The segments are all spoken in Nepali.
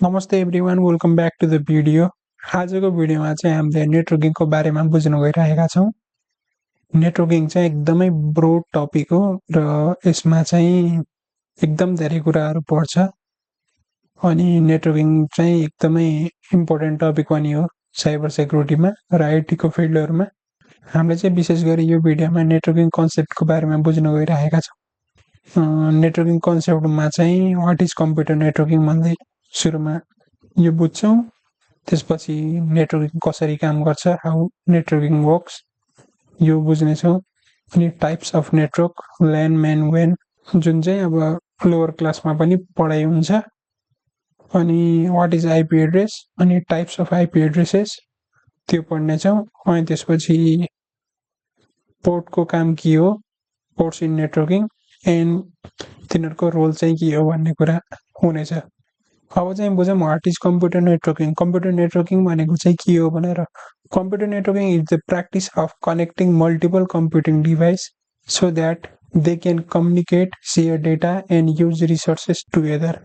नमस्ते everyone welcome back to the video. आजको भिडियोमा चाहिँ हामीले नेटवर्किङको बारेमा बुझ्न गइरहेका छौँ। नेटवर्किङ चाहिँ एकदमै ब्रोड टपिक हो र यसमा चाहिँ एकदम धेरै कुराहरू पर्छ अनि नेटवर्किङ चाहिँ एकदमै इम्पोर्टेन्ट टपिक पनि हो साइबर सेक्युरिटीमा र आइटीको फिल्डहरूमा। हामीले चाहिँ विशेष गरी यो भिडियोमा नेटवर्किङ कन्सेप्टको बारेमा बुझ्न गइरहेका छौँ। नेटवर्किङ कन्सेप्टमा चाहिँ वाट इज कम्प्युटर नेटवर्किङ भन्दै सुरुमा यो बुझ्छौँ। त्यसपछि नेटवर्किङ कसरी काम गर्छ, हाउ नेटवर्किङ वर्क्स यो बुझ्नेछौँ। अनि types of network, LAN, MAN, वेन जुन चाहिँ अब लोवर क्लासमा पनि पढाइ हुन्छ। अनि वाट इज आइपी एड्रेस अनि टाइप्स अफ आइपी एड्रेसेस त्यो पढ्नेछौँ। अनि त्यसपछि पोर्टको काम के हो, पोर्ट्स इन नेटवर्किङ एन्ड तिनीहरूको रोल चाहिँ के हो भन्ने कुरा हुनेछ। अब चाहिँ बुझौँ what is computer networking. Computer networking भनेको चाहिँ के हो भनेर। Computer networking is the practice of connecting multiple computing device so that they can communicate, share data and use resources together.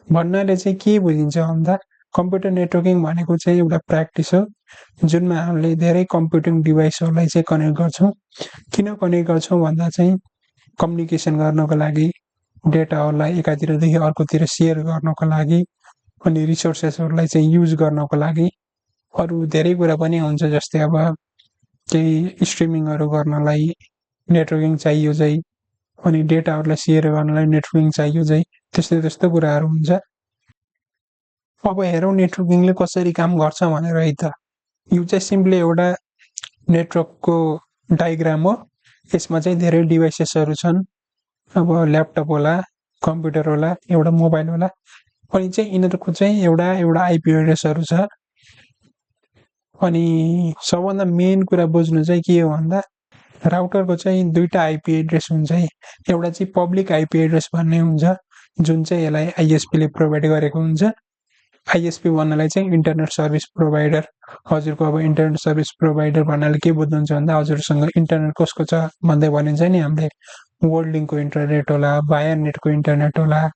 भन्नाले चाहिँ के बुझिन्छ भन्दा कम्प्युटर नेटवर्किङ भनेको चाहिँ एउटा प्र्याक्टिस हो जुनमा हामीले धेरै कम्प्युटिङ डिभाइसहरूलाई चाहिँ कनेक्ट गर्छौँ। किन कनेक्ट गर्छौँ भन्दा चाहिँ कम्युनिकेसन गर्नको लागि, डेटाहरूलाई एकातिरदेखि अर्कोतिर सेयर गर्नको लागि, अनि रिसोर्सेसहरूलाई चाहिँ युज गर्नको लागि। अरू धेरै कुरा पनि हुन्छ, जस्तै अब केही स्ट्रिमिङहरू गर्नलाई नेटवर्किङ चाहियो चाहिँ, अनि डेटाहरूलाई सेयर गर्नलाई नेटवर्किङ चाहियो चाहिँ, त्यस्तो कुराहरू हुन्छ। अब हेरौँ नेटवर्किङले कसरी काम गर्छ भनेर है त। यो चाहिँ सिम्पली एउटा नेटवर्कको डायग्राम हो। यसमा चाहिँ धेरै डिभाइसेसहरू छन्। अब ल्यापटप होला, कम्प्युटर होला, एउटा मोबाइल होला, अनि चाहिँ यिनीहरूको चाहिँ एउटा आइपी एड्रेसहरू छ। अनि सबभन्दा मेन कुरा बुझ्नु चाहिँ के हो भन्दा राउटरको चाहिँ दुईटा आइपी एड्रेस हुन्छ है। एउटा चाहिँ पब्लिक आइपी एड्रेस भन्ने हुन्छ जुन चाहिँ यसलाई आइएसपीले प्रोभाइड गरेको हुन्छ। आइएसपी भन्नाले चाहिँ इन्टरनेट सर्भिस प्रोभाइडर। हजुरको अब इन्टरनेट सर्भिस प्रोभाइडर भन्नाले के बुझ्नुहुन्छ भन्दा हजुरसँग इन्टरनेट कसको छ भन्दै भनिन्छ नि हामीले। वर्ल्ड लिङ्कको इन्टरनेट होला, वायर नेटको इन्टरनेट होला,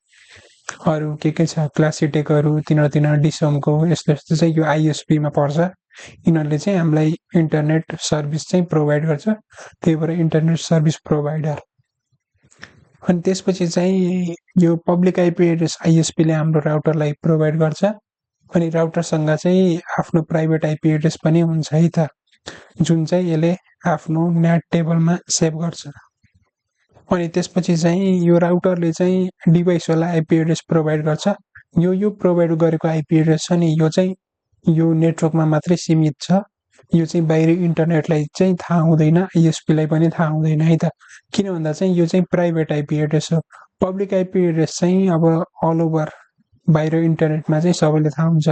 अरू के छ क्लासिटेकहरू, तिनीहरू डिसमको, यस्तो चाहिँ यो आइएसपीमा पर्छ। यिनीहरूले चाहिँ हामीलाई इन्टरनेट सर्भिस चाहिँ प्रोभाइड गर्छ, त्यही भएर इन्टरनेट सर्भिस प्रोभाइडर। अनि त्यसपछि चाहिँ यो पब्लिक आइपी एड्रेस आइएसपीले हाम्रो राउटरलाई प्रोभाइड गर्छ। अनि राउटरसँग चाहिँ आफ्नो प्राइभेट आइपी एड्रेस पनि हुन्छ है त, जुन चाहिँ यसले आफ्नो नेट टेबलमा सेभ गर्छ। अनि त्यसपछि चाहिँ यो राउटरले चाहिँ डिभाइसवाला आइपी एड्रेस प्रोभाइड गर्छ। यो प्रोभाइड गरेको आइपी एड्रेस छ नि, यो चाहिँ यो नेटवर्कमा मात्रै सीमित छ। यो चाहिँ बाहिरी इन्टरनेटलाई चाहिँ थाहा हुँदैन, आइएसपीलाई पनि थाहा हुँदैन है त। किन भन्दा चाहिँ यो चाहिँ प्राइभेट आइपी एड्रेस हो। पब्लिक आइपी एड्रेस चाहिँ अब अल ओभर बाहिर इन्टरनेटमा चाहिँ सबैले थाहा हुन्छ।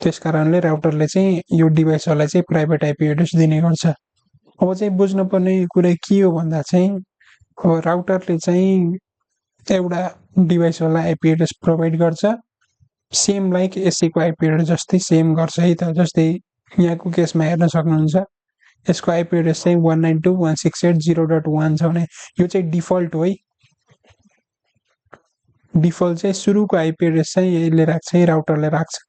त्यस कारणले राउटरले चाहिँ यो डिभाइसहरूलाई चाहिँ प्राइभेट आइपी एड्रेस दिने गर्छ। अब चाहिँ बुझ्नुपर्ने कुरा के हो भन्दा चाहिँ अब राउटरले चाहिँ एउटा डिभाइसवाला आइपी एड्रेस प्रोभाइड गर्छ, सेम लाइक एससीको आइपी एड्रेस जस्तै सेम गर्छ है त। जस्तै यहाँको केसमा हेर्न सक्नुहुन्छ, यसको आइपी एड्रेस चाहिँ 192.168.0.1 छ भने यो चाहिँ डिफल्ट हो है। डिफल्ट चाहिँ सुरुको आइपी एड्रेस चाहिँ यसले राख्छ है, राउटरले राख्छ।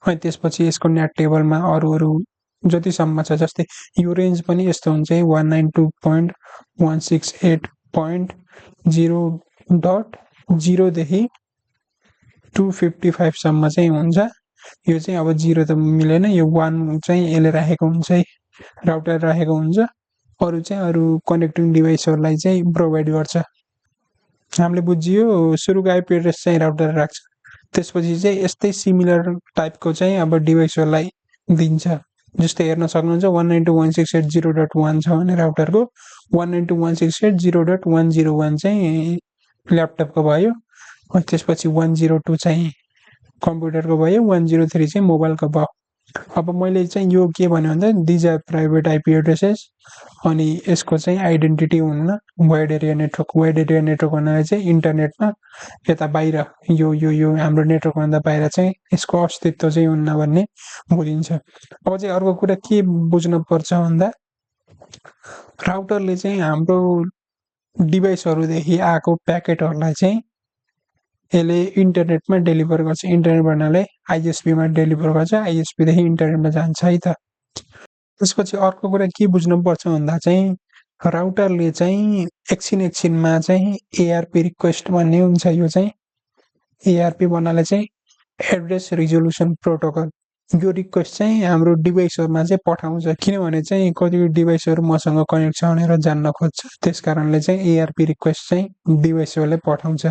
अनि त्यसपछि यसको नेट टेबलमा अरू जतिसम्म छ, जस्तै यो रेन्ज पनि यस्तो हुन्छ है, 192.168.0.0 देखि 255 सम्म चाहिँ हुन्छ। यो चाहिँ अब 0 त मिलेन, यो 1 चाहिँ यसले राखेको हुन्छ है, राउटर राखेको हुन्छ। अरू चाहिँ अरू कनेक्टिङ डिभाइसहरूलाई चाहिँ प्रोभाइड गर्छ। हामीले बुझियो सुरुको आइपी एड्रेस चाहिँ राउटर राख्छ। त्यसपछि चाहिँ यस्तै सिमिलर टाइपको चाहिँ अब डिभाइसहरूलाई दिन्छ। जस्तै हेर्न सक्नुहुन्छ 192.168.0.1 छ भने राउटरको, 192.168.0.101 चाहिँ ल्यापटपको भयो। त्यसपछि 102 चाहिँ कम्प्युटरको भयो, 103 चाहिँ मोबाइलको भयो। अब मैले चाहिँ यो के भन्यो भन्दा these are private IP addresses. अनि यसको चाहिँ आइडेन्टिटी हुन्न wide area network. Wide area network भन्नाले चाहिँ इन्टरनेटमा यता बाहिर यो हाम्रो नेटवर्कभन्दा बाहिर चाहिँ यसको अस्तित्व चाहिँ हुन्न भन्ने बुझिन्छ। अब चाहिँ अर्को कुरा के बुझ्न पर्छ भन्दा राउटरले चाहिँ हाम्रो डिभाइसहरूदेखि आएको प्याकेटहरूलाई चाहिँ यसले इन्टरनेटमा डेलिभर गर्छ, इन्टरनेट भन्नाले आइएसपीमा डेलिभर गर्छ, आइएसपीदेखि इन्टरनेटमा जान्छ है त। त्यसपछि अर्को कुरा के बुझ्नुपर्छ भन्दा चाहिँ राउटरले चाहिँ एकछिनमा चाहिँ एआरपी रिक्वेस्ट भन्ने हुन्छ। यो चाहिँ एआरपी भन्नाले चाहिँ एड्रेस रिजोल्युसन प्रोटोकल। यो रिक्वेस्ट चाहिँ हाम्रो डिभाइसहरुमा चाहिँ पठाउँछ, किनभने चाहिँ कति डिभाइसहरु मसँग कनेक्ट छ भनेर जान्न खोज्छ। त्यसकारणले चाहिँ एआरपी रिक्वेस्ट चाहिँ डिभाइसहरुले पठाउँछ।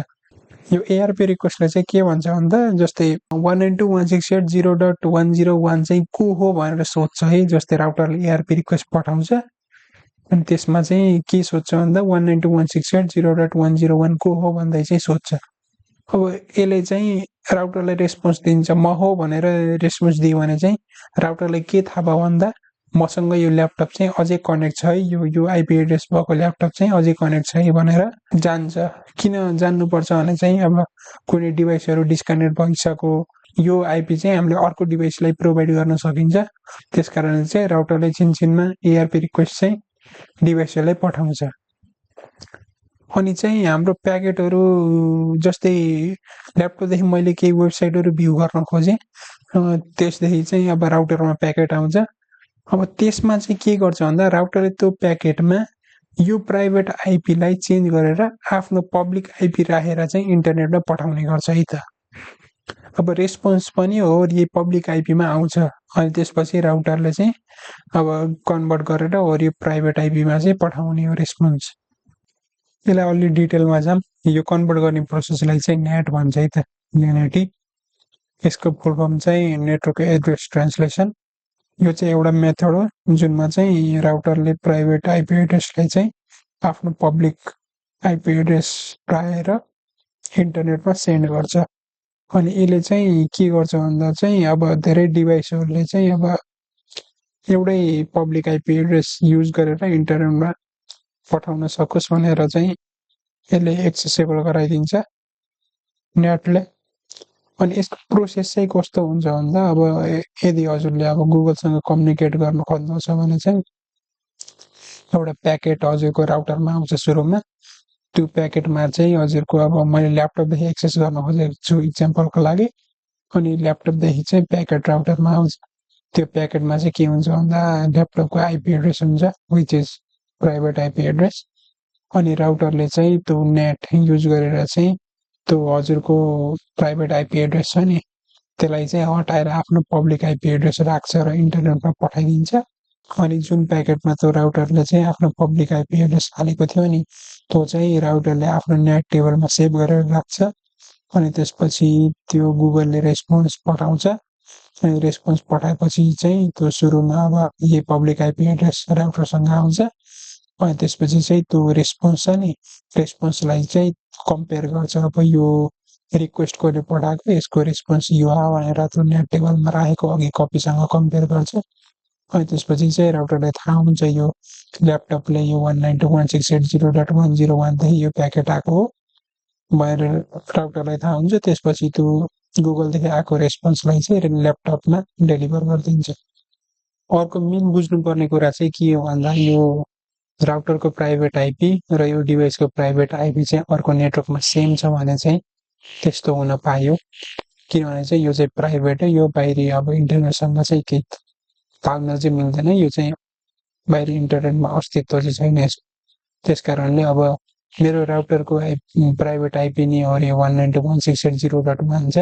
यो एआरपी रिक्वेस्टले चाहिँ के भन्छ भन्दा जस्तै 192.168.0.101 चाहिँ को हो भनेर सोध्छ है। जस्तै राउटरले एआरपी रिक्वेस्ट पठाउँछ अनि त्यसमा चाहिँ के सोध्छ भन्दा 192.168.0.101 को हो भन्दै चाहिँ सोध्छ। अब यसले चाहिँ राउटरलाई रेस्पोन्स दिन्छ, म हो भनेर रेस्पोन्स दियो भने चाहिँ राउटरलाई के थाहा भयो भन्दा मसँग यो ल्यापटप चाहिँ अझै कनेक्ट छ है, यो आइपी एड्रेस भएको ल्यापटप चाहिँ अझै कनेक्ट छ है भनेर जान्छ। किन जान्नुपर्छ भने चाहिँ अब कुनै डिभाइसहरु डिस्कनेक्ट भइसक्यो, यो आइपी चाहिँ हामीले अर्को डिभाइसलाई प्रोभाइड गर्न सकिन्छ। त्यसकारणले चाहिँ राउटरले छिनछिनमा एआरपी रिक्वेस्ट चाहिँ डिभाइसहरुलाई पठाउँछ। अनि चाहिँ हाम्रो प्याकेटहरु जस्तै ल्यापटपदेखि मैले केही वेबसाइटहरु भ्यू गर्न खोजे, त्यसदेखि चाहिँ अब राउटरमा प्याकेट आउँछ। अब त्यसमा चाहिँ के गर्छ भन्दा राउटरले त्यो प्याकेटमा यो प्राइभेट आइपीलाई चेन्ज गरेर आफ्नो पब्लिक आइपी राखेर चाहिँ इन्टरनेटमा पठाउने गर्छ है त। अब रेस्पोन्स पनि हो यही पब्लिक आइपीमा आउँछ। अनि त्यसपछि राउटरले चाहिँ अब कन्भर्ट गरेर यो प्राइभेट आइपीमा चाहिँ पठाउने हो रेस्पोन्स। यसलाई अलि डिटेलमा जाम। यो कन्भर्ट गर्ने प्रोसेसलाई चाहिँ नेट भन्छ है त, नेटी। यसको फुल फर्म चाहिँ नेटवर्क एड्रेस ट्रान्सलेसन। यो चाहिँ एउटा मेथड हो जुनमा चाहिँ राउटरले प्राइभेट आइपी एड्रेसलाई चाहिँ आफ्नो पब्लिक आइपी एड्रेस राखेर इन्टरनेटमा सेन्ड गर्छ। अनि यसले चाहिँ के गर्छ भन्दा चाहिँ अब धेरै डिभाइसहरुले चाहिँ अब एउटै पब्लिक आइपी एड्रेस युज गरेर इन्टरनेटमा पठाउन सकोस् भनेर चाहिँ यसले एक्सेसिबल गराइदिन्छ नेटले। अनि यसको प्रोसेस चाहिँ कस्तो हुन्छ भन्दा अब यदि हजुरले अब गुगलसँग कम्युनिकेट गर्न खोज्नुहुन्छ भने चाहिँ एउटा प्याकेट हजुरको राउटरमा आउँछ सुरुमा। त्यो प्याकेटमा चाहिँ हजुरको अब मैले ल्यापटपदेखि एक्सेस गर्न खोजेको छु इक्जाम्पलको लागि, अनि ल्यापटपदेखि चाहिँ प्याकेट राउटरमा आउँछ। त्यो प्याकेटमा चाहिँ के हुन्छ भन्दा ल्यापटपको आइपी एड्रेस हुन्छ which is private IP address. अनि राउटरले चाहिँ त्यो नेट युज गरेर चाहिँ त्यो हजुरको प्राइभेट आइपी एड्रेस छ नि त्यसलाई चाहिँ हटाएर आफ्नो पब्लिक आइपी एड्रेस राख्छ र इन्टरनेटमा पठाइदिन्छ। अनि जुन प्याकेटमा त्यो राउटरले चाहिँ आफ्नो पब्लिक आइपी एड्रेस हालेको थियो नि त्यो चाहिँ राउटरले आफ्नो नेट टेबलमा सेभ गरेर राख्छ। अनि त्यसपछि त्यो गुगलले रेस्पोन्स पठाउँछ। अनि रेस्पोन्स पठाएपछि चाहिँ त्यो सुरुमा अब यही पब्लिक आइपी एड्रेस राउटरसँग आउँछ। अनि त्यसपछि चाहिँ त्यो रेस्पोन्स छ नि रेस्पोन्सलाई चाहिँ कम्पेयर गर्छ। अब यो रिक्वेस्ट कसले पठाएको यसको रेस्पोन्स यो हो भनेर त्यो नेट टेबलमा राखेको अघि कपीसँग कम्पेयर गर्छ। अनि त्यसपछि चाहिँ राउटरलाई थाहा हुन्छ यो ल्यापटपले यो 192.168.0.101 देखि यो प्याकेट आएको हो भनेर राउटरलाई थाहा हुन्छ। त्यसपछि त्यो गुगलदेखि आएको रेस्पोन्सलाई चाहिँ ल्यापटपमा डेलिभर गरिदिन्छ। अर्को मेन बुझ्नुपर्ने कुरा चाहिँ के हो भन्दा यो राउटरको प्राइभेट आइपी र यो डिभाइसको प्राइभेट आइपी चाहिँ अर्को नेटवर्कमा सेम छ भने चाहिँ त्यस्तो हुन पायो, किनभने चाहिँ यो चाहिँ प्राइभेट हो, यो बाहिरी अब इन्टरनेटसँग चाहिँ केही ताल्न चाहिँ मिल्दैन। यो चाहिँ बाहिरी इन्टरनेटमा अस्तित्व चाहिँ छैन यसको। त्यसकारणले अब मेरो राउटरको प्राइभेट आइपी नि हो 192.168.0.1 छ।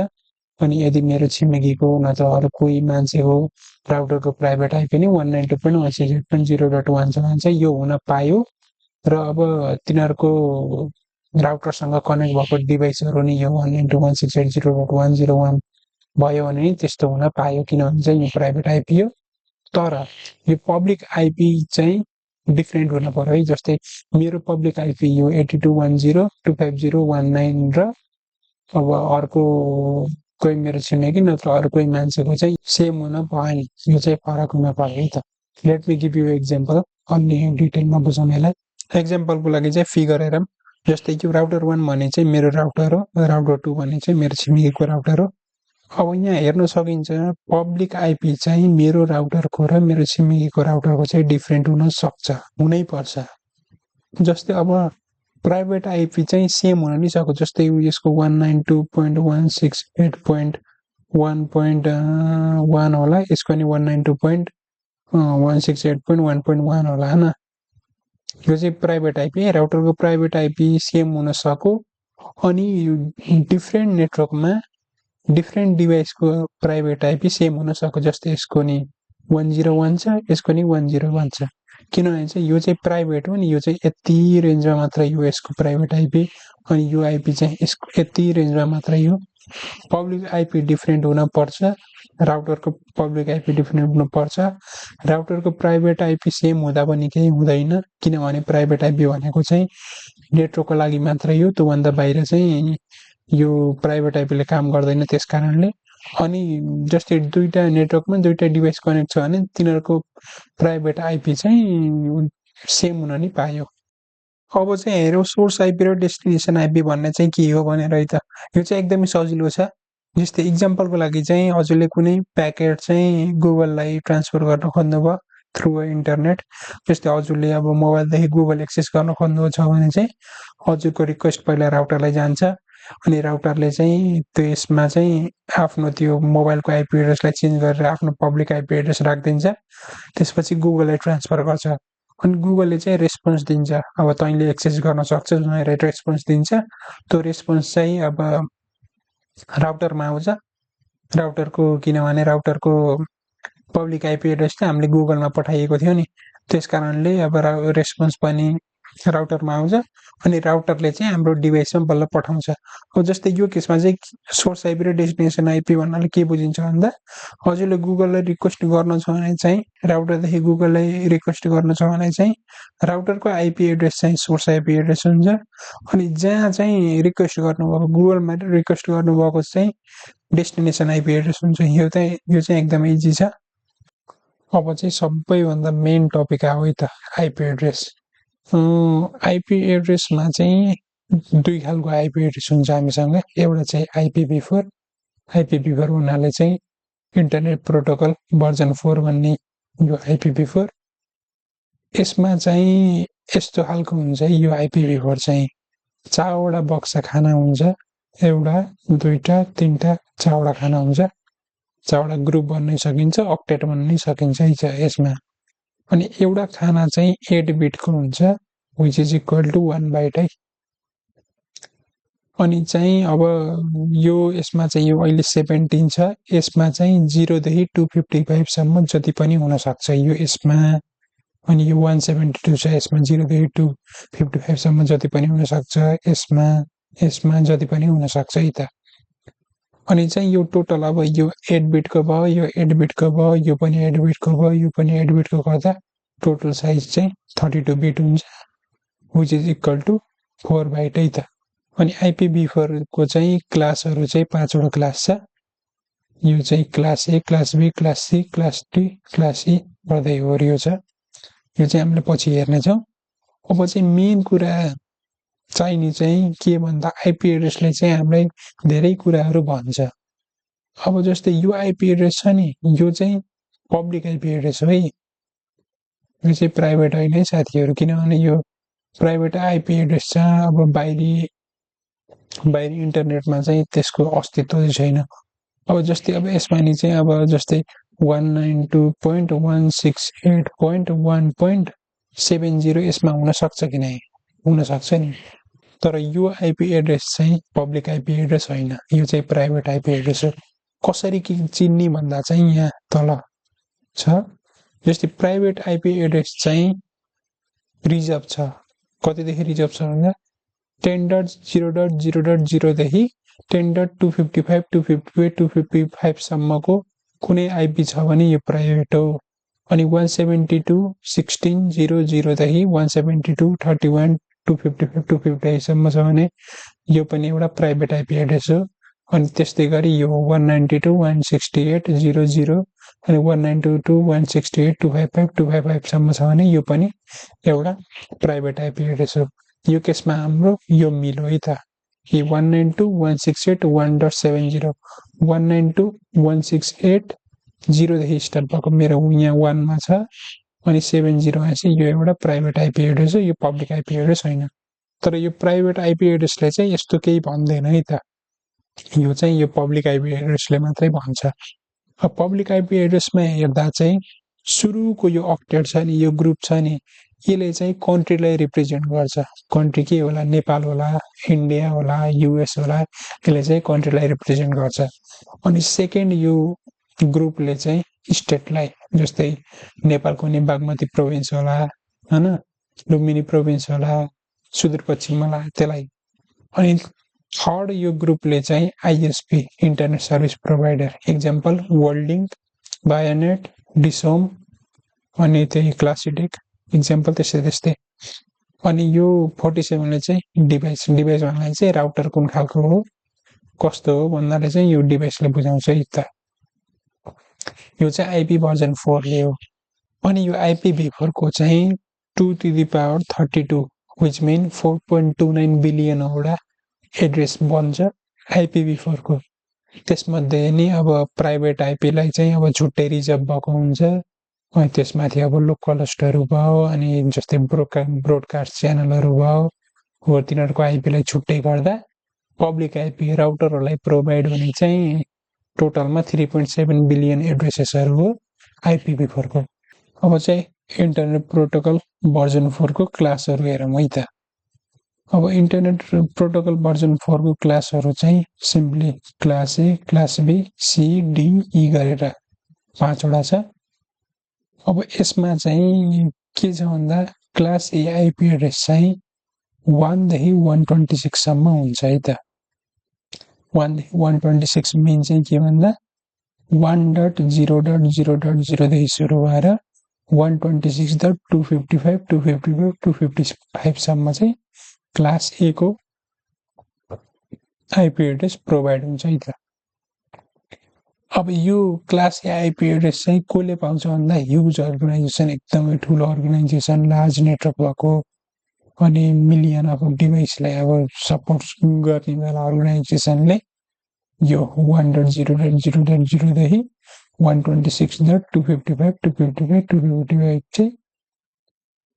अनि यदि मेरो छिमेकीको न त अरू कोही मान्छेको राउटरको प्राइभेट आइपी नि 192.168.0.1 छ भने चाहिँ यो हुन पायो। र अब तिनीहरूको राउटरसँग कनेक्ट भएको डिभाइसहरु नि यो 192.168.0.101 भयो भने नि त्यस्तो हुन पायो, किनभने चाहिँ यो प्राइभेट आइपी हो। तर यो पब्लिक आइपी चाहिँ डिफरेन्ट हुन पर्यो है। जस्तै मेरो पब्लिक आइपी यो 82.10.250.19 र अब अर्को कोही मेरो छिमेकी नत्र अरू कोही मान्छेको चाहिँ सेम हुन भएन। यो चाहिँ फरक हुन पर्यो है त। Let me give you example अलि डिटेलमा बुझाउनेलाई। एक्जाम्पलको लागि चाहिँ फिगर हेरौँ। जस्तै कि राउटर 1 भने चाहिँ मेरो राउटर हो, राउटर 2 भने चाहिँ मेरो छिमेकीको राउटर हो। अब यहाँ हेर्न सकिन्छ पब्लिक आइपी चाहिँ मेरो राउटरको र मेरो छिमेकीको राउटरको चाहिँ डिफरेन्ट हुन सक्छ, हुनै पर्छ। जस्तै अब प्राइभेट आइपी चाहिँ सेम हुन नि सक्छ जस्तै यसको 192.168.1.1 होला यसको नि 192.168.1.1 होला हैन यो चाहिँ प्राइभेट आइपी राउटरको प्राइभेट आइपी सेम हुन सक्यो अनि डिफरेन्ट नेटवर्कमा डिफरेन्ट डिभाइसको प्राइभेट आइपी सेम हुन सक्यो जस्तै यसको नि 101 छ यसको नि 101 छ किनभने चाहिँ यो चाहिँ प्राइभेट हो नि यो चाहिँ यति रेन्जमा मात्र यो यसको प्राइभेट आइपी अनि यो आइपी चाहिँ यसको यति रेन्जमा मात्र यो पब्लिक आइपी डिफरेन्ट हुन पर्छ राउटरको पब्लिक आइपी डिफरेन्ट हुन पर्छ राउटरको प्राइभेट आइपी सेम हुँदा पनि केही हुँदैन किनभने प्राइभेट आइपी भनेको चाहिँ नेटवर्कको लागि मात्रै हो त्योभन्दा बाहिर चाहिँ यो प्राइभेट आइपीले काम गर्दैन त्यसकारणले अनि जस्तै दुईटा नेटवर्कमा दुईटा डिभाइस कनेक्ट छ भने तिनीहरूको प्राइभेट आइपी चाहिँ सेम हुन नि पायो अब चाहिँ हेरौँ सोर्स आइपी र डेस्टिनेसन आइपी भन्ने चाहिँ के हो भनेर है त यो चाहिँ एकदमै सजिलो छ जस्तै इक्जाम्पलको लागि चाहिँ हजुरले कुनै प्याकेट चाहिँ गुगललाई ट्रान्सफर गर्न खोज्नुभयो थ्रु इन्टरनेट जस्तै हजुरले अब मोबाइलदेखि गुगल एक्सेस गर्न खोज्नु छ भने चाहिँ हजुरको रिक्वेस्ट पहिला राउटरलाई जान्छ अनि राउटरले चाहिँ त्यसमा चाहिँ आफ्नो त्यो मोबाइलको आइपी एड्रेसलाई चेन्ज गरेर आफ्नो पब्लिक आइपी एड्रेस राखिदिन्छ त्यसपछि गुगललाई ट्रान्सफर गर्छ अनि गुगलले चाहिँ रेस्पोन्स दिन्छ अब तैँले एक्सेस गर्न सक्छस् भनेर रेस्पोन्स दिन्छ त्यो रेस्पोन्स चाहिँ अब राउटरमा आउँछ राउटरको किनभने राउटरको पब्लिक आइपी एड्रेस चाहिँ हामीले गुगलमा पठाइएको थियो नि त्यसकारणले अब रेस्पोन्स पनि राउटरमा आउँछ अनि राउटरले चाहिँ हाम्रो डिभाइसमा बल्ल पठाउँछ अब जस्तै यो केसमा चाहिँ सोर्स आइपी र डेस्टिनेसन आइपी भन्नाले के बुझिन्छ भन्दा हजुरले गुगललाई रिक्वेस्ट गर्न छ भने चाहिँ राउटरदेखि गुगललाई रिक्वेस्ट गर्न छ भने चाहिँ राउटरको आइपी एड्रेस चाहिँ सोर्स आइपी एड्रेस हुन्छ अनि जहाँ चाहिँ रिक्वेस्ट गर्नुभएको गुगलमा रिक्वेस्ट गर्नुभएको चाहिँ डेस्टिनेसन आइपी एड्रेस हुन्छ यो चाहिँ एकदमै इजी छ अब चाहिँ सबैभन्दा मेन टपिक आयो है त आइपी एड्रेस आइपी एड्रेसमा चाहिँ दुई खालको आइपी एड्रेस हुन्छ हामीसँग एउटा चाहिँ आइपिभी4 हुनाले चाहिँ इन्टरनेट प्रोटोकल भर्जन 4 भन्ने यो आइपिभी4 यसमा चाहिँ यस्तो खालको हुन्छ यो आइपिभी4 चाहिँ 4वटा बक्सा खाना हुन्छ एउटा दुईटा तीनटा 4वटा खाना हुन्छ 4वटा ग्रुप बन्न सकिन्छ अक्टेट बन्न सकिन्छ यसमा अनि एउटा खाना चाहिँ 8 बिटको हुन्छ which is equal to 1 bite है अनि चाहिँ अब यो यसमा चाहिँ यो अहिले 17 छ यसमा चाहिँ 0 देखि 255 सम्म जति पनि हुन सक्छ यो यसमा अनि यो 172 छ यसमा 0 देखि 255 सम्म जति पनि हुन सक्छ यसमा जति पनि हुन सक्छ है त अनि चाहिँ यो टोटल अब यो 8 बिटको भयो यो 8 बिटको भयो यो पनि 8 बिटको भयो यो पनि 8 बिटको गर्दा टोटल साइज चाहिँ 32 बिट हुन्छ which is equal to 4 bite है त अनि आइपिभी4 को चाहिँ क्लासहरु चाहिँ 5वटा क्लास छ यो चाहिँ class A class B class C class D class E गर्दै ओरियो छ यो चाहिँ हामीले पछि हेर्ने छौं अब चाहिँ मेन कुरा चाहिने चाहिँ के भन्दा आइपी एड्रेसले चाहिँ हामीलाई धेरै कुराहरु भन्छ अब जस्तै यो आइपी एड्रेस छ नि यो चाहिँ पब्लिक आइपी एड्रेस हो है यो चाहिँ प्राइभेट होइन है साथीहरु किनभने यो प्राइभेट आइपी एड्रेस छ अब बाहिरी इन्टरनेटमा चाहिँ त्यसको अस्तित्व छैन अब जस्तै अब यसमा नि चाहिँ अब जस्तै 192.168.1.70 यसमा हुन सक्छ कि नै हुन सक्छ नि तर यो आइपी एड्रेस चाहिँ पब्लिक आइपी एड्रेस होइन यो चाहिँ प्राइभेट आइपी एड्रेस हो कसरी के चिन्ने भन्दा चाहिँ यहाँ तल छ जस्तै प्राइभेट आइपी एड्रेस चाहिँ रिजर्भ छ कतिदेखि रिजर्भ छ भन्दा 10.0.0.0 देखि 10.255 सम्मको कुनै आइपी छ भने यो प्राइभेट हो अनि 172.16.00 देखि 172.31.255 सम्म छ भने यो पनि एउटा प्राइभेट आइपी एड्रेस हो अनि त्यस्तै गरी यो 192.168.00 अनि 192.168.255 सम्म छ भने यो पनि एउटा प्राइभेट आइपी एड्रेस हो यो केसमा हाम्रो यो मिल्यो है त कि 192.168.1.70 192.168.0 देखि स्टार्ट भएको मेरो यहाँ 1 मा छ अनि 70 मा चाहिँ यो एउटा प्राइभेट आइपी एड्रेस हो यो पब्लिक आइपी एड्रेस होइन तर यो प्राइभेट आइपी एड्रेसले चाहिँ यस्तो केही भन्दैन है त। यो चाहिँ यो पब्लिक आइपी एड्रेसले मात्रै भन्छ। अब पब्लिक आइपी एड्रेसमा हेर्दा चाहिँ सुरुको यो अक्टेट छ नि, यो ग्रुप छ नि, यसले चाहिँ कन्ट्रीलाई रिप्रेजेन्ट गर्छ। कन्ट्री के होला? नेपाल होला, इन्डिया होला, युएस होला, यसले चाहिँ कन्ट्रीलाई रिप्रेजेन्ट गर्छ। अनि सेकेन्ड यो ग्रुपले चाहिँ स्टेटलाई, जस्तै नेपालको नि बागमती प्रोभिन्स होला हैन, लुम्बिनी प्रोभिन्स होला, सुदूरपश्चिम होला, त्यसलाई। अनि थर्ड यो ग्रुपले चाहिँ ISP, internet service provider, example WorldLink, Vianet, DishHome, अनि त्यही क्लासिडेक, इक्जाम्पल त्यस्तै। अनि यो 47 ले चाहिँ डिभाइस भन्नाले चाहिँ राउटर कुन खालको हो, कस्तो हो भन्नाले चाहिँ यो डिभाइसले बुझाउँछ है त। यो चाहिँ आइपी भर्जन 4 ले हो। अनि यो IPv4 को चाहिँ 2^32 which mean 4.29 बिलियन वटा एड्रेस बन्छ IPv4 को। त्यसमध्ये नि अब प्राइभेट आइपीलाई चाहिँ अब छुट्टै रिजर्भ भएको हुन्छ। अनि त्यसमाथि अब लोकल होस्टहरू भयो, अनि जस्तै ब्रोडकास्ट च्यानलहरू भयो, हो तिनीहरूको आइपीलाई छुट्टै गर्दा पब्लिक आइपी राउटरहरूलाई प्रोभाइड हुने चाहिँ टोटलमा 3.7 बिलियन एड्रेसेसहरू हो IPv4 को। अब चाहिँ इन्टरनेट प्रोटोकल भर्जन 4 को क्लासहरू हेरौँ है त। अब इन्टरनेट प्रोटोकल भर्जन 4 को क्लासहरू चाहिँ simply class A, class B, C, D, E गरेर 5 वटा छ। अब यसमा चाहिँ के छ भन्दा क्लास ए आइपी एड्रेस चाहिँ 1 देखि 126 सम्म हुन्छ है त। 1 देखि 126 मेन चाहिँ के भन्दा 1.0.0.0 देखि सुरु भएर 126.255 सम्म चाहिँ क्लास ए को आइपी एड्रेस प्रोभाइड हुन्छ है त। अब यो क्लास ए आइपी एड्रेस चाहिँ कसले पाउँछ भन्दा ह्युज अर्गनाइजेसन, एकदमै ठुलो अर्गनाइजेसन, लार्ज नेटवर्क भएको, अनि मिलियन अफ डिभाइसलाई अब सपोर्ट गर्ने बेला अर्गनाइजेसनले यो 1.0.0.0 देखि 126.255 चाहिँ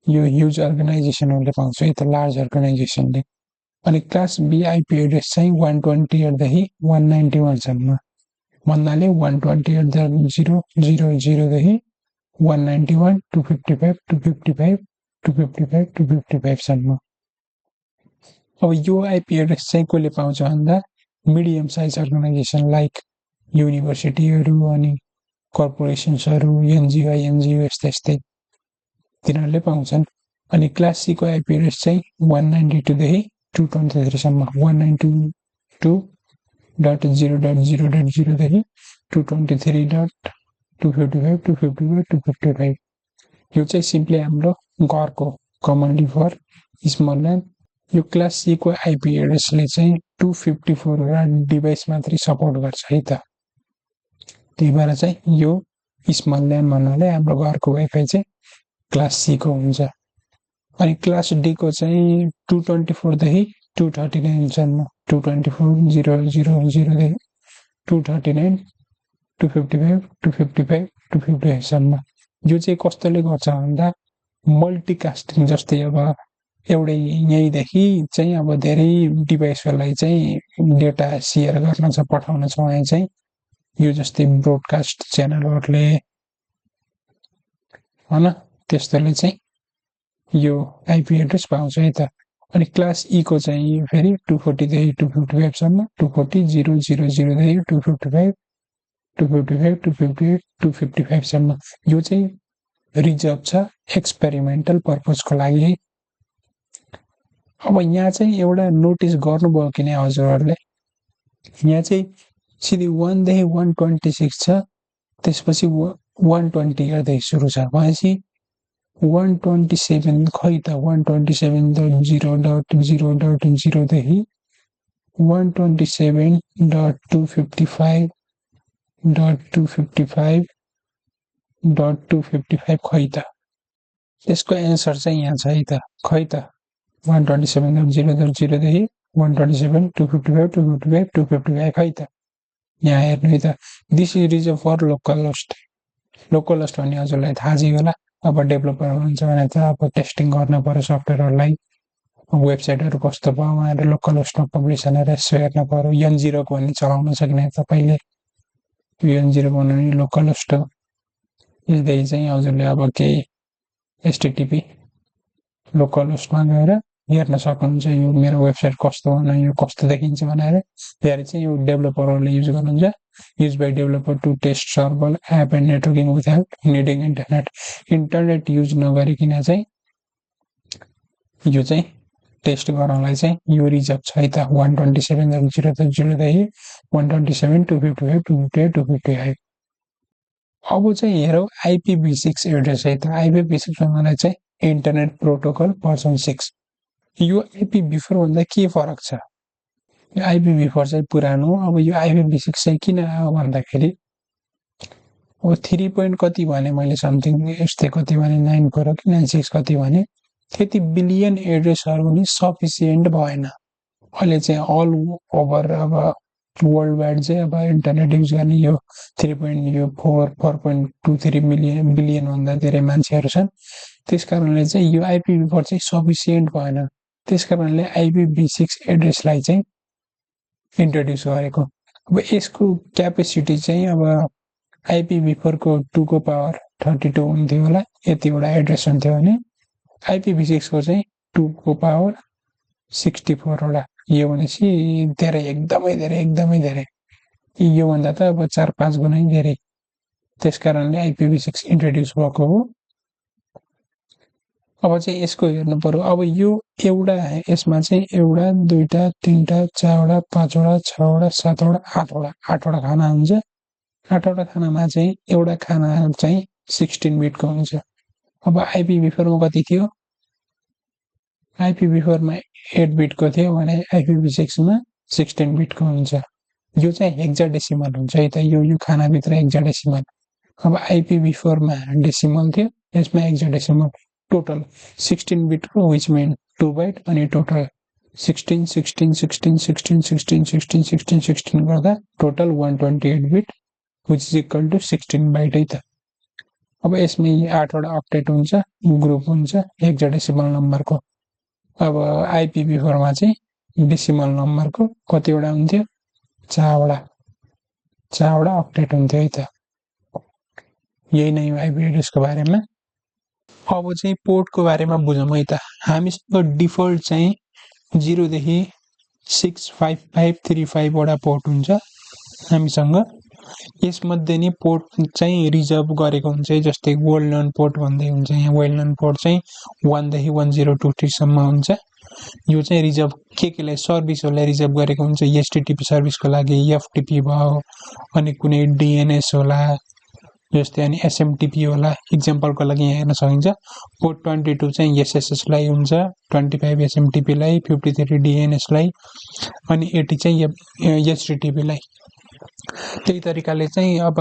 यो ह्युज अर्गनाइजेसनहरूले पाउँछ है त, लार्ज अर्गनाइजेसनले। अनि क्लास बी आइपी एड्रेस चाहिँ 128 देखि 191 सम्म भन्नाले 128.0.0.0 देखि 191, 255 सम्म। अब यो आइपी एड्रेस चाहिँ कसले पाउँछ भन्दा मिडियम साइज अर्गनाइजेसन लाइक युनिभर्सिटीहरू, अनि कर्पोरेसन्सहरू, एनजिओ यस्तै तिनीहरूले पाउँछन्। अनि क्लास सी को आइपी एड्रेस चाहिँ 192 देखि 223 सम्म, 192.0.0.0 देखि 223.255 यो चाहिँ सिम्पली हाम्रो घरको कमनली फर स्मल ल्यान्ड। यो क्लास सी को आइपी एड्रेसले चाहिँ 254 वटा डिभाइस मात्रै सपोर्ट गर्छ है त। त्यही भएर चाहिँ यो स्मल ल्यान्ड भन्नाले हाम्रो घरको वाइफाई चाहिँ क्लास सी को हुन्छ। अनि क्लास डी को चाहिँ 224 देखि 239 सम्म, 224.0.0.0 देखि 239, 255 सम्म। यो चाहिँ कस्तोले गर्छ भन्दा मल्टिकास्टिङ, जस्तै अब एउटै यहीँदेखि चाहिँ अब धेरै डिभाइसहरूलाई चाहिँ डेटा सेयर गर्न छ, पठाउन छ भने चाहिँ यो जस्तै ब्रोडकास्ट च्यानलहरूले हैन, त्यस्तोले चाहिँ यो आइपी एड्रेस पाउँछ है त। अनि क्लास ई को चाहिँ फेरि 240 देखि 255 सम्म, 240.0.0.0 देखि 255, 255 सम्म। यो चाहिँ रिजर्भ छ एक्सपेरिमेन्टल पर्पजको लागि है। अब यहाँ चाहिँ एउटा नोटिस गर्नुभयो कि नै हजुरहरूले, यहाँ चाहिँ सिधै 1 देखि 126 छ, त्यसपछि 120 गर्दै सुरु छ, भनेपछि 127 खै त 127.0.0.0 देखि 127.255.255 खै त। त्यसको एन्सर चाहिँ यहाँ छ है त, खै त 127.0.0 देखि 127.255 खै त। यहाँ हेर्नु है त, this is reserve for local host. Local host भन्ने हजुरलाई थाहा छ होला। अब डेभलपर हुन्छ भने त अब टेस्टिङ गर्न पर्यो सफ्टवेयरहरूलाई, वेबसाइटहरु कस्तो भयो भनेर लोकल होस्टमा पब्लिसन हेरेर यसो हेर्न पर्यो n0 को भन्ने चलाउन सक्ने तपाईले n0 बनाउने लोकल होस्ट यदि चाहिँ हजुरले अब केही http लोकल होस्टमा गएर हेर्न सक्नुहुन्छ यो मेरो वेबसाइट कस्तो हो यो कस्तो देखिन्छ भनेर त्यसले चाहिँ यो डेभलपरहरुले युज गर्नुहुन्छ used by developer to test server app and networking without needing internet use नगरिकिन चाहिँ यो चाहिँ टेस्ट गर्नलाई चाहिँ यो रिजर्भ छ है त 127.0.0 देखि 127.255.258 अब चाहिँ हेरौ IPv6 एड्रेस है त IPv6 भन्नाले चाहिँ इन्टरनेट प्रोटोकल भर्जन 6 यो IPv4 भन्दा के फरक छ यो IPv4 चाहिँ पुरानो अब यो IPv6 चाहिँ किन आयो भन्दाखेरि ओ 3 पोइन्ट कति भने मैले समथिङ यस्तै कति भने 9 कि 96 कति भने त्यति बिलियन एड्रेसहरु नि सफिसिएन्ट भएन अहिले चाहिँ अल ओभर अब वर्ल्ड वाइड चाहिँ अब इन्टरनेट युज गर्ने यो 4.23 मिलियन बिलियन भन्दा धेरै मान्छेहरु छन् त्यसकारणले चाहिँ यो IPv4 चाहिँ सफिसिएन्ट भएन त्यसकारणले IPv6 एड्रेसलाई चाहिँ इन्ट्रोड्युस गरेको अब यसको क्यापेसिटी चाहिँ अब IPv4 को 2 को पावर 32 हुन्थ्यो होला यतिवटा एड्रेस हुन्थ्यो भने IPv6 को चाहिँ 2 को पावर 64 वटा यो भनेपछि धेरै एकदमै धेरै यो भन्दा त अब 4-5 गुणै धेरै त्यसकारणले IPv6 इन्ट्रोड्युस भएको हो अब चाहिँ यसको हेर्नु पर्यो अब यो एउटा यसमा चाहिँ एउटा दुईटा तीनटा चारवटा पाँचवटा छवटा सातवटा आठवटा खाना हुन्छ आठवटा खानामा चाहिँ एउटा खाना चाहिँ 16 बिटको हुन्छ अब IPv4 मा कति थियो IPv4 मा 8 बिटको थियो भने IPv6 मा 16 बिटको हुन्छ यो चाहिँ हेक्साडेसिमल हुन्छ है त यो खाना भित्र हेक्साडेसिमल अब IPv4 मा डेसिमल थियो यसमा हेक्साडेसिमल टोटल 16 बिटको व्हिच मिन 2 बाइट अनि टोटल 16 गर्दा total 128 bit which is equal to 16 byte है त अब यसमै 8 वटा अपडेट हुन्छ ग्रुप हुन्छ हेक्साडेसिमल नम्बरको अब IPv4 मा चाहिँ डेसिमल नम्बरको कतिवटा हुन्थ्यो 4 वटा अपडेट हुन्थ्यो है त यही नै हो IP एड्रेसको बारेमा अब चाहिँ पोर्टको बारेमा बुझौं है त हामीसँग डिफल्ट चाहिँ 0 देखि 65535 वटा पोर्ट हुन्छ हामीसँग यसमध्ये नि पोर्ट चाहिँ रिजर्भ गरेको हुन्छ जस्तै वेल नोन पोर्ट भन्दै हुन्छ यहाँ वेल नोन पोर्ट चाहिँ 1 देखि 1023 सम्म हुन्छ यो चाहिँ रिजर्भ केलाई सर्भिसहरुलाई रिजर्भ गरेको हुन्छ HTTP सर्भिसको लागि FTP भयो अनि कुनै DNS होला जस्तै अनि SMTP होला एक्जाम्पलको लागि यहाँ हेर्न सकिन्छ पोर्ट 22 चाहिँ SSH लाई हुन्छ 25 SMTP लाई 53 DNS लाई अनि 80 चाहिँ HTTP लाई त्यही तरिकाले चाहिँ अब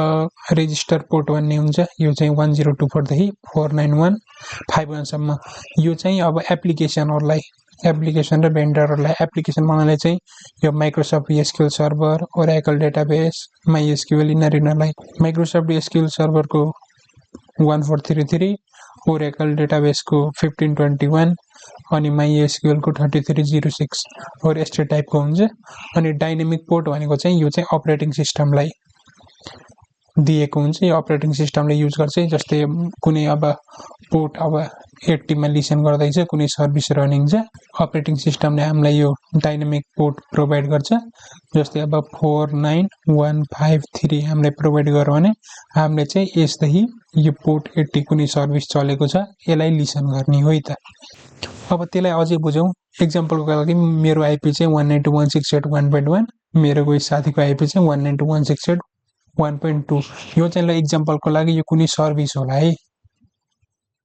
रेजिस्टर पोर्ट भन्ने हुन्छ यो चाहिँ 1024 देखि 49151 सम्म यो चाहिँ अब एप्लिकेसन र भेन्डरहरुलाई एप्लिकेसन बनाउनले चाहिँ यो Microsoft SQL server Oracle database MySQL यिनीहरुलाई माइक्रोसफ्ट SQL सर्भरको 1433 ओरेकल डेटाबेसको 1521 अनि MySQL को 3306 और यस्तो टाइपको हुन्छ अनि डाइनामिक पोर्ट भनेको चाहिँ यो चाहिँ अपरेटिङ सिस्टमलाई दिएको हुन्छ यो अपरेटिङ सिस्टमले युज गर्छ जस्तै कुनै अब पोर्ट अब 80 मा लिसन गर्दै छ कुनै सर्भिस रनिङ छ अपरेटिङ सिस्टमले हामीलाई यो डाइनामिक पोर्ट प्रोवाइड गर्छ जस्तै अब 49153 हामीले प्रोवाइड गर्यो भने हामीले चाहिँ यसदेखि यो पोर्ट 80 कुनै सर्भिस चलेको छ यसलाई लिसन गर्ने हो त अब त्यसलाई अझै बुझौं एक्जाम्पलको लागि मेरो IP चाहिँ 192.168.1 मेरो कोही साथीको IP चाहिँ 192.168.1.2 यो चाहिँ ल एक्जाम्पलको लागि यो कुनै सर्भिस होला है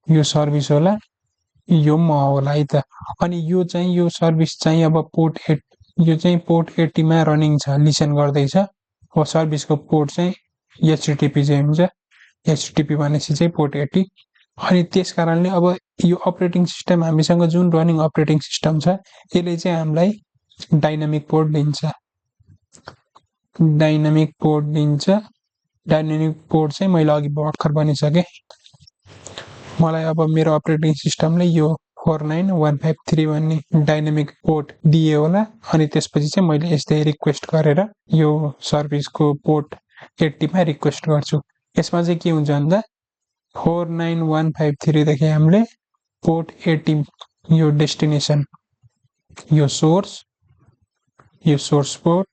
यो सर्भिस होला यो म होला है त अनि यो चाहिँ यो सर्भिस चाहिँ अब पोर्ट 8 यो चाहिँ पोर्ट 80 मा रनिङ छ लिसन गर्दै छ हो सर्भिसको पोर्ट चाहिँ HTTP चाहिँ हुन्छ HTTP भनेपछि चाहिँ पोर्ट 80 अनि त्यसकारणले अब यो अपरेटिङ सिस्टम हामीसँग जुन रनिङ अपरेटिङ सिस्टम छ यसले चाहिँ हामीलाई डाइनामिक पोर्ट दिन्छ डाइनामिक पोर्ट चाहिँ मैले अघि भर्खर भनिसके मलाई अब मेरो अपरेटिङ सिस्टमले यो 49153 भन्ने डाइनामिक पोर्ट दिए होला अनि त्यसपछि चाहिँ मैले यस्तै रिक्वेस्ट गरेर यो सर्भिसको पोर्ट 80 मा रिक्वेस्ट गर्छु। यसमा चाहिँ के हुन्छ भन्दा 49153 देखि हामीले पोर्ट 80 यो डेस्टिनेसन यो सोर्स पोर्ट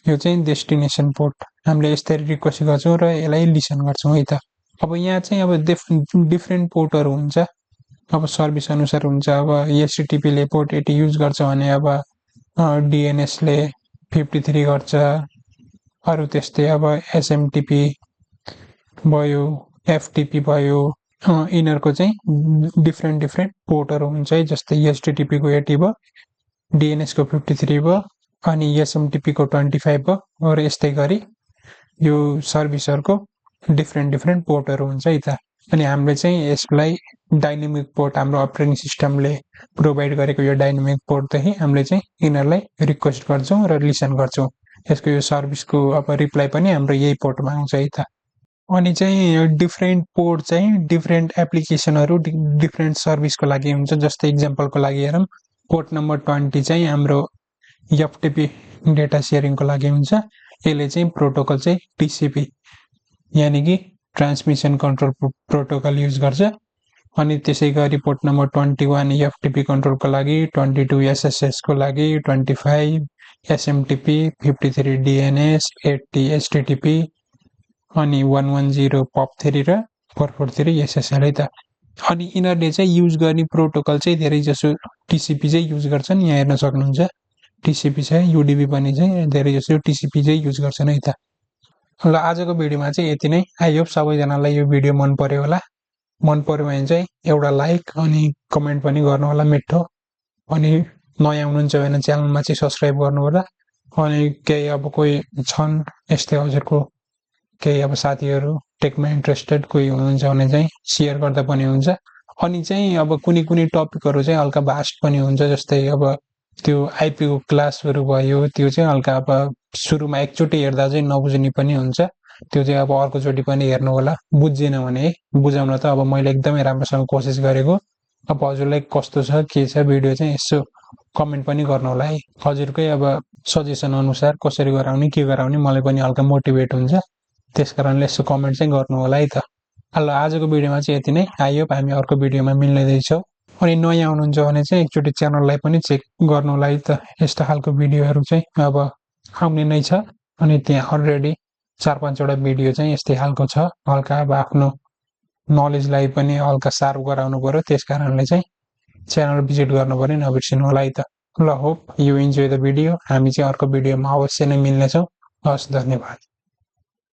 यो चाहिँ डेस्टिनेसन पोर्ट हामीले यसरी रिक्वेस्ट गर्छौं र यसलाई लिसन गर्छौं है त। अब यहाँ चाहिँ अब डिफरेन्ट पोर्टहरु हुन्छ। अब सर्भिस अनुसार हुन्छ। अब एचटीटीपी ले पोर्ट 80 युज गर्छ भने अब डीएनएस ले 53 गर्छ। अरु त्यस्तै अब एसएमटीपी भयो, एफटीपी भयो, यिनहरुको चाहिँ डिफरेन्ट पोर्टहरु हुन्छ है। जस्तै एचटीटीपी को 80 भयो, डीएनएस को 53 भयो अनि एसएमटीपी को 25 भयो र यस्तै गरी यो सर्भिसहरुको डिफरेन्ट पोर्टहरु हुन्छ है त। अनि हामीले चाहिँ यसलाई डाइनामिक पोर्ट हाम्रो अपरेटिङ सिस्टमले प्रोवाइड गरेको यो डाइनामिक पोर्ट देखि हामीले चाहिँ यिनहरुलाई रिक्वेस्ट गर्छौं र लिसन गर्छौं। यसको यो सर्भिसको अब रिप्लाई पनि हाम्रो यही पोर्टमा आउँछ है त। अनि चाहिँ डिफरेन्ट पोर्ट चाहिँ डिफरेन्ट एप्लिकेसनहरु डिफरेन्ट सर्भिसको लागि हुन्छ। जस्तै एक्जाम्पलको लागि हेरौं, पोर्ट नम्बर 20 चाहिँ हाम्रो एफटीपी डेटा शेयरिङको लागि हुन्छ। यसले चाहिँ प्रोटोकल चाहिँ टीसीपी यानी कि ट्रान्समिसन कन्ट्रोल प्रोटोकल युज गर्छ। अनि त्यसैगरी पोर्ट नम्बर 21 एफटीपी कन्ट्रोलको लागि, 22 एसएसएस को लागि, 25 एसएमटीपी, 53 डीएनएस, 80 एचटीटीपी अनि 110 पप3 र 443 एसएसएल है त। अनि यिनीहरुले चाहिँ युज गर्ने प्रोटोकल चाहिँ धेरै जसो टीसीपी चाहिँ युज गर्छन्। यहाँ हेर्न सक्नुहुन्छ टीसीपी चाहिँ यूडीपी पनि चाहिँ धेरै जसो टीसीपी चाहिँ युज गर्छन् है त। ल आजको भिडियोमा चाहिँ यति नै। आई होप सबैजनालाई यो भिडियो मन पर्यो होला। मन पर्यो भने चाहिँ एउटा लाइक अनि कमेन्ट पनि गर्नु होला मिठो। अनि नयाँ हुनुहुन्छ भने च्यानलमा चाहिँ सब्स्क्राइब गर्नु होला। अनि केही अब कोही छन् यस्तै हजुरको केही अब साथीहरु टेकमा इन्ट्रेस्टेड कोही हुनुहुन्छ भने चाहिँ शेयर गर्दा पनि हुन्छ। अनि चाहिँ अब कुनै टपिकहरु चाहिँ हल्का भास्ट पनि हुन्छ। जस्तै अब त्यो आईपी को क्लासहरु भयो, त्यो चाहिँ हल्का अब सुरुमा एकचोटी हेर्दा चाहिँ नबुझ्ने पनि हुन्छ। त्यो चाहिँ अब अर्कोचोटी पनि हेर्नु होला। बुझ्दैन भने बुझाउन त अब मैले एकदमै राम्रोसँग कोसिस गरेको। अब हजुरलाई कस्तो छ के छ भिडियो चाहिँ यसो कमेन्ट पनि गर्नु होला है। हजुरकै अब सजेसन अनुसार कसरी गराउने के गराउने मलाई पनि हल्का मोटिभेट हुन्छ। त्यसकारणले यसो कमेन्ट चाहिँ गर्नु होला है त। ल आजको भिडियोमा चाहिँ यति नै। आई होप हामी अर्को भिडियोमा मिल्दै छौं। अनि नयाँ हुनुहुन्छ भने चाहिँ एकचोटी च्यानललाई पनि चेक गर्नु होला है त। यस्तो खालको भिडियोहरु चाहिँ अब आउने नै छ। अनि त्यहाँ अलरेडी 4-5 वटा भिडियो चाहिँ यस्तै खालको छ। हल्का अब आफ्नो नलेजलाई पनि हल्का सार्प गराउनु पर्यो। त्यसकारणले चाहिँ च्यानल भिजिट गर्नु पर्यो, नबिर्सिनु होला है त। ल hope you enjoy the video. हामी चाहिँ अर्को भिडियोमा अवश्य नै मिल्ने छौं। हस्, धन्यवाद।